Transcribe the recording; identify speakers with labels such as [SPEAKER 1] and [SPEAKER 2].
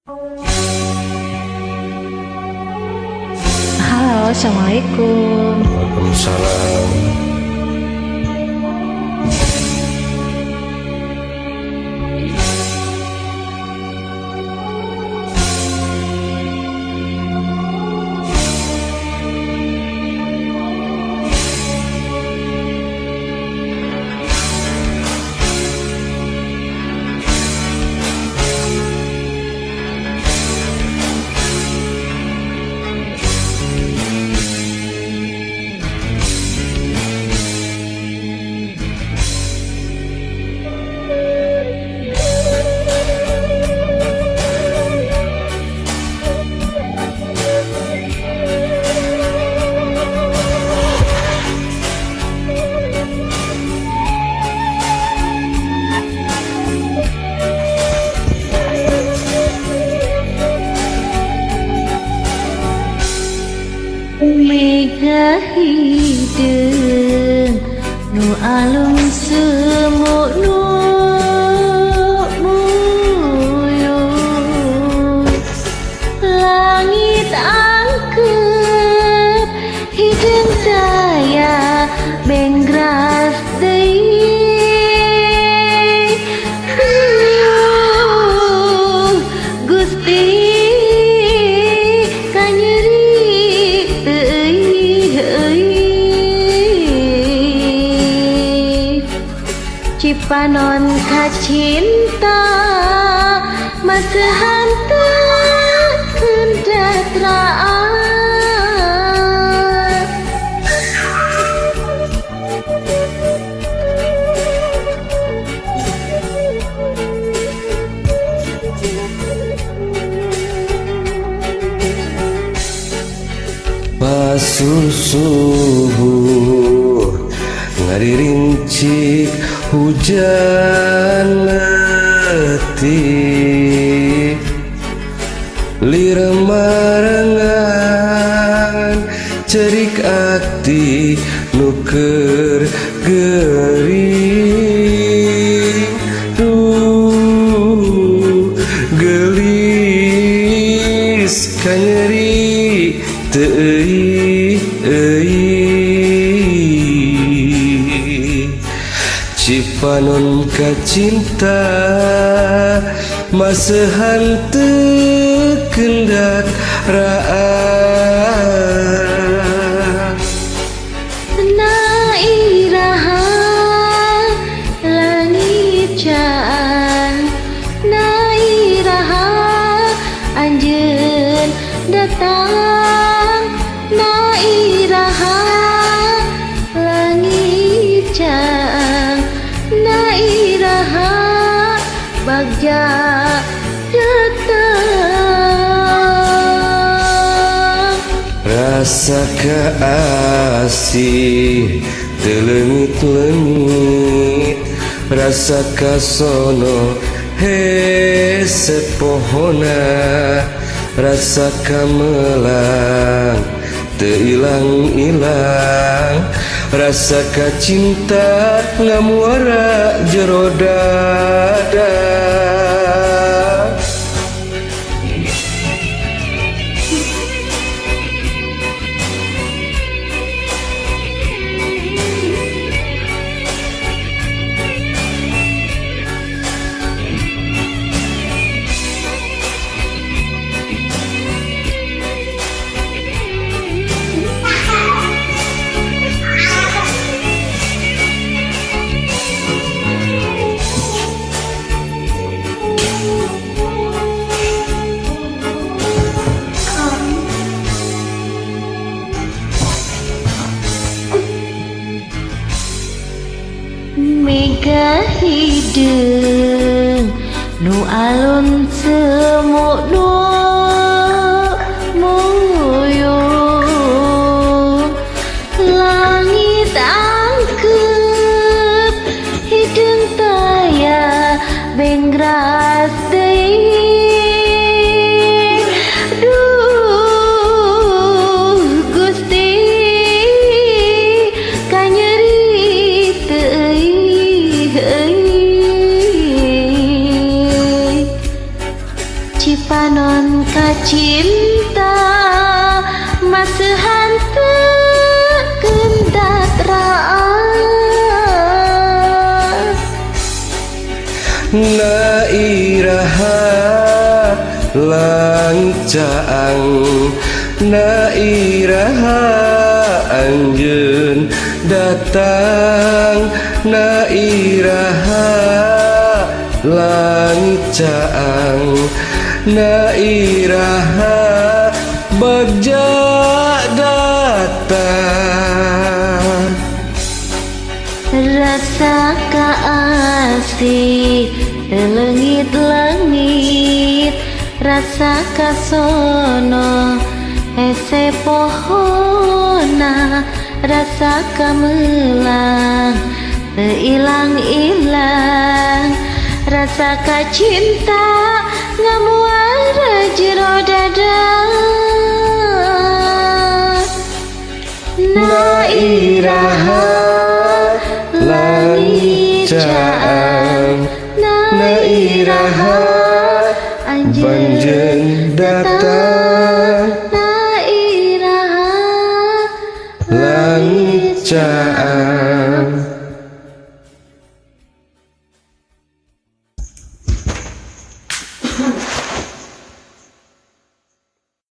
[SPEAKER 1] Halo, assalamualaikum.
[SPEAKER 2] Waalaikumsalam.
[SPEAKER 1] Mega hideung nu alum semu nu muyung, langit angkep hideung daya benggras deui. Gusti kanyeri Cipanon kacinta masehan teu kendatraan.
[SPEAKER 2] Pasusubuh ngarincik hujan letih, lir marengan cerik ati nu keur gering. Duh geulis kanyeri teu euy euy. Cipanon kacinta masehan teu kendak raang.
[SPEAKER 1] Na iraha langit caan, na iraha anjeun datang, na iraha langit caan, na iraha bagja datang.
[SPEAKER 2] Rasa kaasih teu leungit-leungit, rasa kasono hese pohona, rasa kamelang teu ilang-ilang, rasa kacinta ngamuara jero dada.
[SPEAKER 1] Mega hideung nu alun semu nu muyung, langit angkep hideung taya benggras deui. Duh Gusti kanyeri teu euy. Cipanon cinta masihan teu kendat raas.
[SPEAKER 2] Na iraha langit caang, na iraha anjeun datang, na iraha langit caang, na iraha bagja datang.
[SPEAKER 1] Rasa kaasih leungit-leungit, rasa kasono hese pohona, rasa kamelang teu ilang-ilang, rasa kacinta ngamuara jero dada.
[SPEAKER 2] Na iraha langit caang, na iraha anjeun datang,
[SPEAKER 1] na iraha
[SPEAKER 2] langit caang.